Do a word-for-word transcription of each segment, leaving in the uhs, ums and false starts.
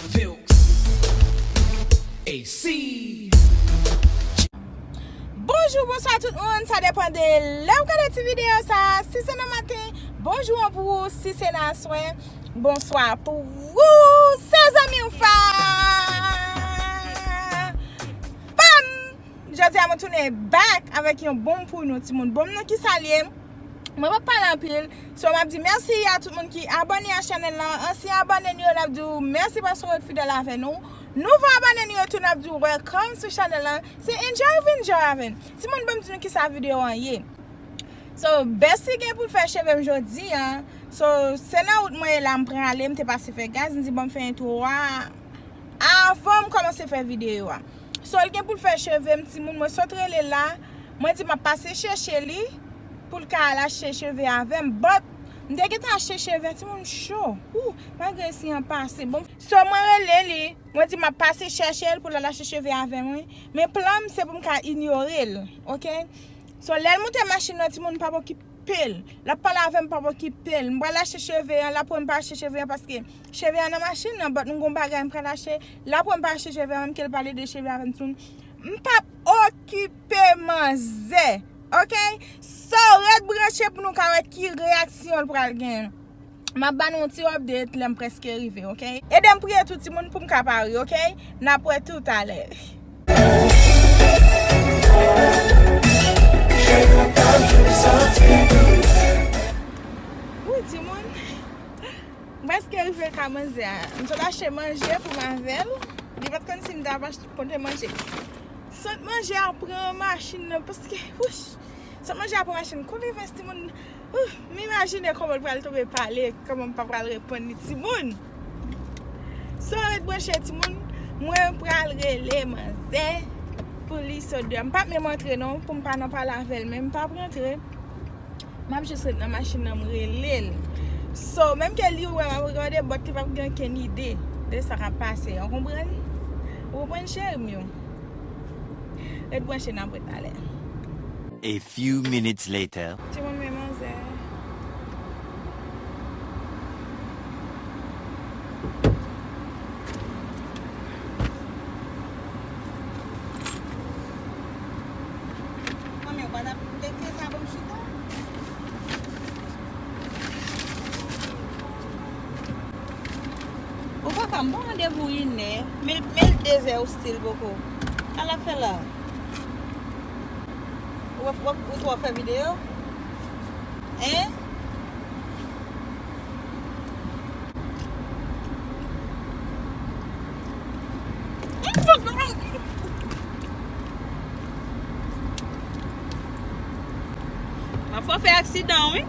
Filks. A C. Bonjou, bonswa tout moun, sa depann de lè w gade ti videyo sa. Si se nan maten, bonjou an pou ou. Si se nan aswè, bonswa pou ou. Se zanmi w Fa. Bam! Jodi a mwen tounen back avèk yon bonm pou nou timoun. Bonm nan ki sa l ye? Mwen p ap pale anpil. So, m ap di mèsi a tout moun ki abòne a chanèl lan. Ansyen abòne nou yo, n ap di w mèsi paske w ret fidèl avè nou. Nouvo abòne nou yo tou, n ap di w welcome sou chanèl lan. Se enjoy ou vin enjoy avè n. Timoun, ban m di nou kisa videyo an ye. So, Bestie gen pou l fè cheve m jodi a. So, se nan wout mwen ye la, m prale, m te pase fè gaz, m di ban m fè entwo a avan m kòmanse fè videyo a. So, l gen pou l fè cheve m, timoun, mwen sot rele l la. Mwen di m ap pase chèche li pou l ka al achte cheve avè m. But, m te gentan achte cheve, timoun cho. Ou, malgre si an pase. Bon, so, mwen rele li. Mwen di m ap pase chèche l pou l al achte cheve avè m, wi. Men plan m, se pou m ka inyore l, oke? So, lè l moute machin nan, timoun, pa okipe l. L ap pale avè m, pa okipe l. M pral achte cheve an, l ap wè m pa achte cheve an paske cheve an nan machin nan, but m gon bagay m pral achte. L ap wè m pa achte cheve an, menm ke l pale de cheve avè m, timoun. M p ap okipe manzè, oke? So, ret branche pou nou ka wè ki reyaksyon l pral gen. M ap ba nou yon ti update lè m prèske rive, oke? Ede m priye tou, timoun, pou m ka pare, oke? N ap wè toutalè. Wi, timoun. M prèske rive ka manzè a. M sot achte manje pou m avè l. Li pa t konn si m t ap achte, pote manje. Sant manje a pran machin nan, paske, wouch, sant manje a pran machin. Kote fè timoun, uh, m imajine kòman l pral tonbe pale, kòman m pa pral reponn li, timoun. So, ret branche, timoun. Mwen pral rele manzè pou li sot deyò. M p ap menm antre non, pou m pa nan pale avè l, men m p ap rantre. M ap jis ret nan machin nan, m rele l. So, menm ke li wè m ap rekòde, but li p ap gen okenn ide de sa k ap pase. Ou konprann? Ou konprann, cheri m yo? Ret branche, n ap wè talè. A few minutes later. Timoun, men manzè. Manmi, ou pa t ap teke sa pou m chita? Ou papa, m gon randevou inè, men, men l dezè ou still poko. Sa l ap fè la? Ou, ou, ou twò fè videyo? Hein? Mwen fò fè aksidan, wi.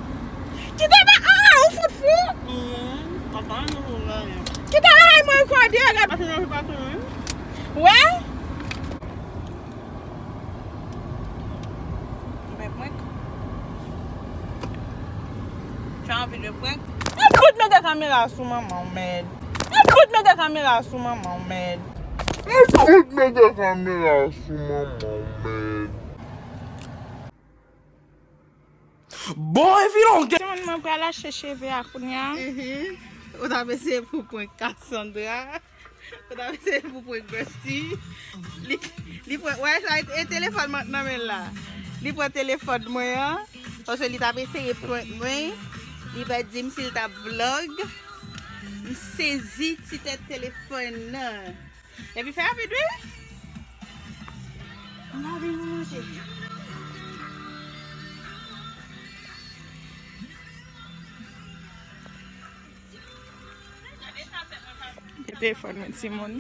Kite ba, ah, ou fout fou. Kite ba, ay, mwen rekòde, gad. Wè? Ou fè prank? Tu as envie de prank? Mwen fout mete kamera sou manman w, mèd. Mwen fout mete kamera sou manman w, mèd. Mwen fout mete kamera sou manman w, mèd. Bon, epi longue. Timoun, mwen pral achte cheve a kounye a. Mhm. Ou t ap eseye pou prank Cassandra. Ou t ap eseye pou prank Bestie. Li, li pran, wè sa, e, e telefòn mwen nan men l la. Li pran telefòn mwen an, paske li t ap eseye prank mwen. Li pa di m si l t ap vlog. M sezi ti tèt telefòn nan. Epi fè rapid, wi. M pa vin pou manje. Telefòn mwen, timoun.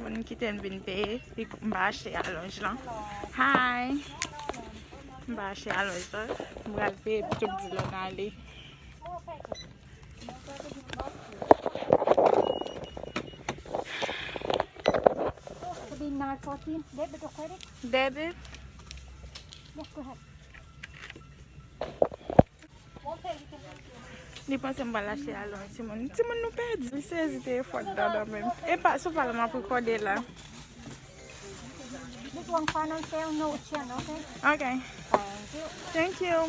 Moun kite m vin peye, li, m pa achte alonj lan. Hi. M pa achte alonj lan. M pral peye, epi tou m di lè n ale. It'll be nine fourteen. Debit or credit? Debit. Yes, go ahead. Li panse m pral achte alonj, timoun. Timoun, nou pèdi. Li sezi telefòn nan nan men m. Epa, sou pale m ap rekòde la. This one final sale, no change, okay? Okay. Thank you. Thank you.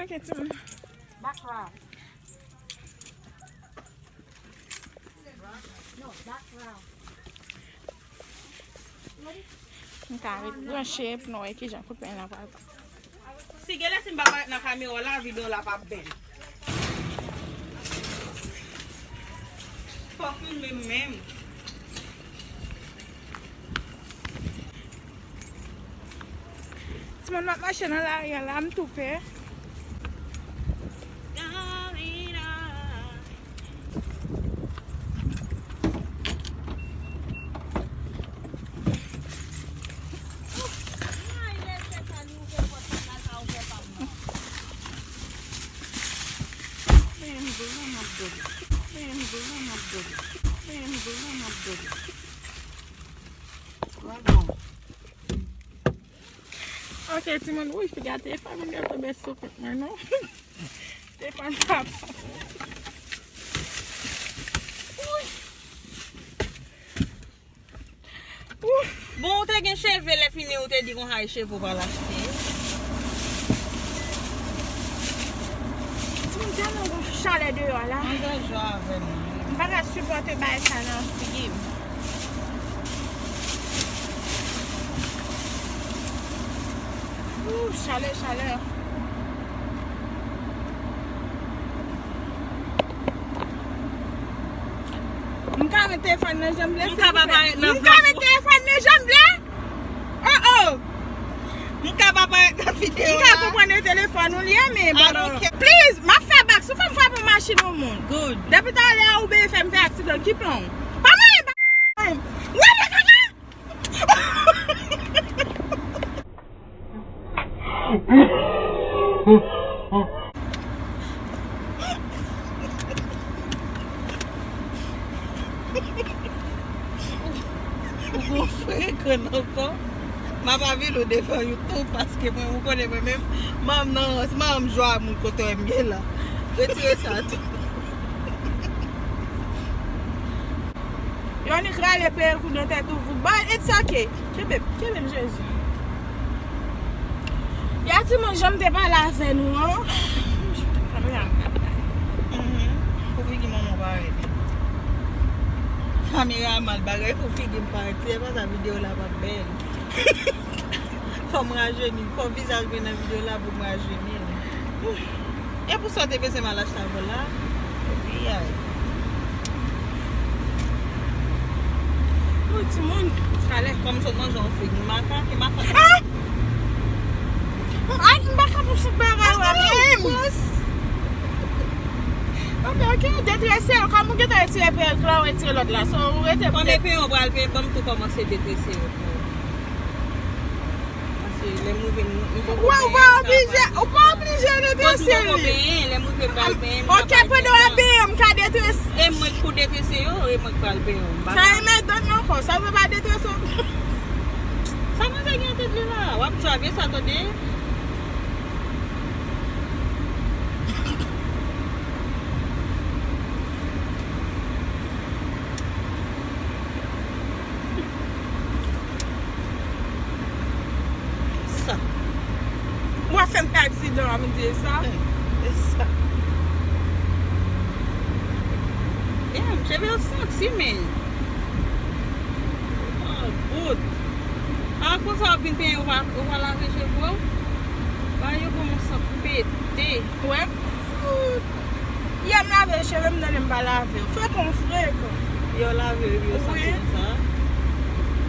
Okay, timoun. Back round. M ka ret branche epi nou wè kijan kout peny la pral. Si gen lè si m pa parèt nan kamera w la, videyo w la p ap bèl. Fò filme m menm. Timoun, m ap mache nan lari a la, m tou pè. Ok, timoun, wi, piga telefòn mwen yo tonbe sou kont mwen, non. Telefòn sa pa. Wi. Wi. Bon, ou te gen cheve, lè fini, ou te di konsa e cheve ou pral achte. Timoun, tèlman gon chalè deyò la. Mwen gen jwa avè m. M pa ka sipòte bagay sa nan figi m. Ooh, chalè, chalè. M ka met telefòn nan jan m vle, silvouplè. M ka met telefòn nan jan m vle? Oh, oh. M ka pa parèt nan videyo a. M ka konprann e telefòn ou li ye, men bon. Please, m ap fè bak. Si w fè m frape machin yon moun. Good. Depi talè a ou byen fè m fè aksidan. Ki plan w? Pa manyen bak. Wè de kaka! Ou gon frekan ankò. M ap avili w devan YouTube paske mwen, ou konnen mwen menm, manm nan rans, manm jwa moun kote w wè m ye la. Retire sa tou. Yo annik rale perèk ou nan tèt ou, vou. But it's okay. Kenbe m, kenbe m, Jezi. Ya timoun, jan m te pale avè nou an. Kamera m mal bagay. Mhm. Pou figi manman parèt. Kamera m mal bagay pou figi m parèt. Se pa sa videyo la p ap bèl. Fò m rajeni, fò vizaj mwen nan videyo la pou m rajeni l. E pou sa w te bezwen m al achte avè w la? Wi, ay. Wi, timoun. Talè, kòm sot manje yon fig, makak, e makak. Ah! Ay, m pa ka pou fout bagay la menm. Ok, ok, detrese yo. Kòm ou gentan retire perèk la, ou retire lòt la. So, ou rete. Kòm e penyen w pral penyen, ban m tou kòmanse detrese yo pou ou. Paske lè m rive, m, m poko benyen. Ou pa oblije, ou pa oblije detrese li. Lè m rive, m pral benyen, m ka bay. Ok, pandan w ap benyen, m ka detrese. E mwen k pou detrese yo, e mwen k pral benyen w. Sa e mèt dòt nan kò, sa vle pa detrese w. Sa manje gen an tèt li la? W ap travye sa, tande. Sa. Mwen fè m fè aksidan, mwen di sa. E sa. Damn, cheve yo santi, men. Ah, bout. A konsa w ap vin penyen, ou pa, ou pa lave cheve w? Ba yo bon, mon san pete. Wè. Yè m lave cheve m, tande m pa lave. Frekan, frekan. Yo lave, yo santi konsa.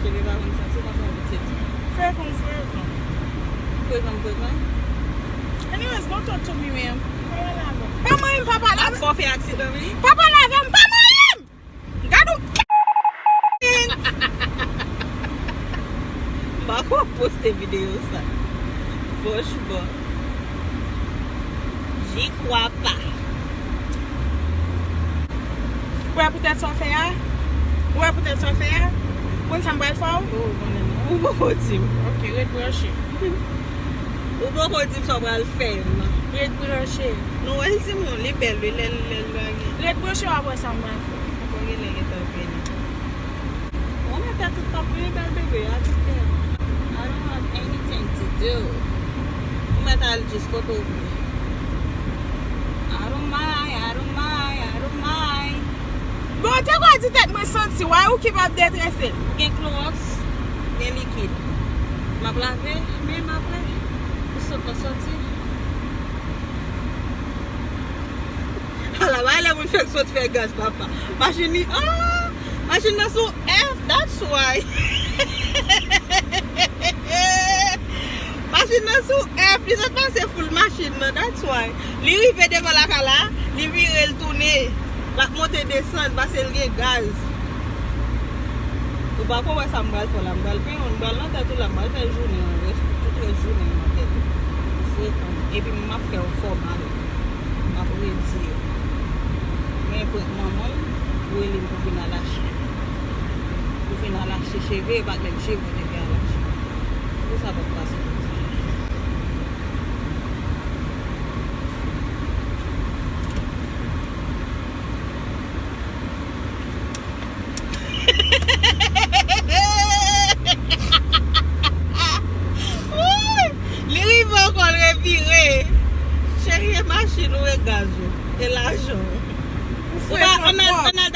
Cheve pa konn santi konsa, pitit. Frekan, frekan. Frekan, frekan. Anyways, don't talk to me, man. Pa pale avè m. Pa manyen m, papa lave. Ap fò fè aksidan, wi. Papa lave m, pa manyen m! Pou poste videyo sa. Franchman. J'y crois pas. Ou wè poutèt sa w fè a? Ou wè poutèt sa w fè a? Konn sa m pral fè w? Oh, ou konnen non. Ou poko di m. Ok, ret branche. Ou poko di m sa w pral fè m. Ret branche. Nou wè l timoun, li bèl wi, lè l, lè l lage. Ret branche, w ap wè sa m pral fè. Poko genlè gentan vini. Ou mèt a tout pap pi bèl bebe a tout kè. I don't have anything to do. Ou mèt al jis kote w vle. I don't mind, I don't mind, I don't mind. Bon, te kwa di tèt mwen santi, why ou ki p ap detrese? Gen klowòks, gen likid. M ap lave, men m ap lave. Ou sot lan soti. Ala, bay lè moun fèk sot fè gaz, papa. Machin li, ah! Machin nan sou F, that's why. Machin nan sou F, li sot pase full machin nan, that's why. Li rive devan lakay la, li vire, l tounen. L ap monte desann, pase l gen gaz. Ou pa ko wè sa m pral fè la, m pral penyen w, m pral nan tèt ou la, m pral fè jounen an, rès, tout rès jounen an nan tèt ou. Ou frekan. Epi m ap fè w fò mal. M ap redi yo. Men prank manman w, ou rele m pou vin al achte. Pou vin al achte cheve, e pa t menm cheve w te vin al achte. Pou sa p ap pase konsa. Li rive ankò, l revire. Cheri, e machin ou, e gaz ou, e lajan w. Ou pa, ann al, ann al,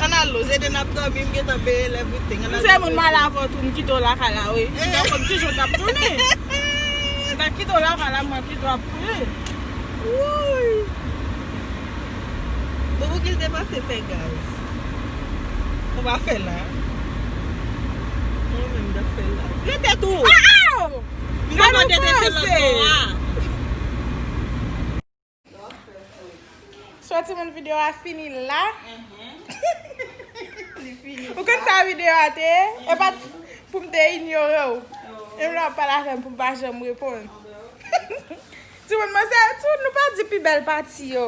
ann al, Lozede, n ap dòmi, m gentan peye l, everything. Ann al. M se moun mal avè w tou, m kite w lakay la, wi. M te konn ki jan w t ap tounen. M ta kite w lakay la, mwen kite w ap tounen. Wouy. Bon, pou ki l te pase fè gaz? Ou pa fè la. Mwen menm, m t ap fè la. Rete tou! Ah, ah! M ta mande de se lòt bò a. So, timoun, videyo a fini la. Ou konn sa videyo a te ye? E pa t pou m te inyore w. E m la w ap pale avè m pou m pa janm reponn. Timoun, manzè, timoun, nou pa di pi bèl pati yo.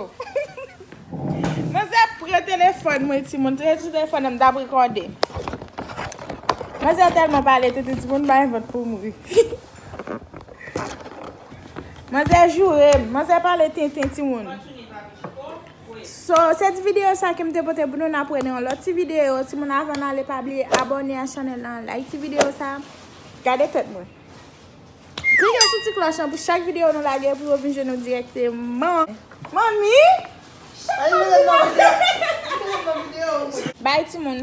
Manzè pran telefòn mwen, timoun. Se sou telefòn nan m t ap rekòde. Manzè tèlman pale tenten, timoun, bay vant pou mouri. Manzè joure m. Manzè pale tenten, timoun. So, se ti videyo sa ke m te pote pou nou, n ap wè nan yon lòt ti videyo. Timoun, avan n ale, pa bliye abòne a chanèl lan, like ti videyo sa. Gade tèt mwen. Klike sou ti klòch lan pou chak videyo nou lage pou yo vin jwenn nou dirèkteman. Manmi! Bay timoun.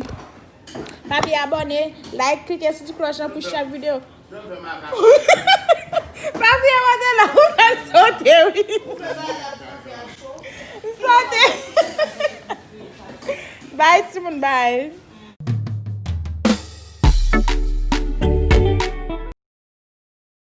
Pa bliye abòne, like, klike sou ti klòch lan pou chak videyo. Pa bliye mande la, ou fè l sote, wi. Sote. Bay timoun, bay.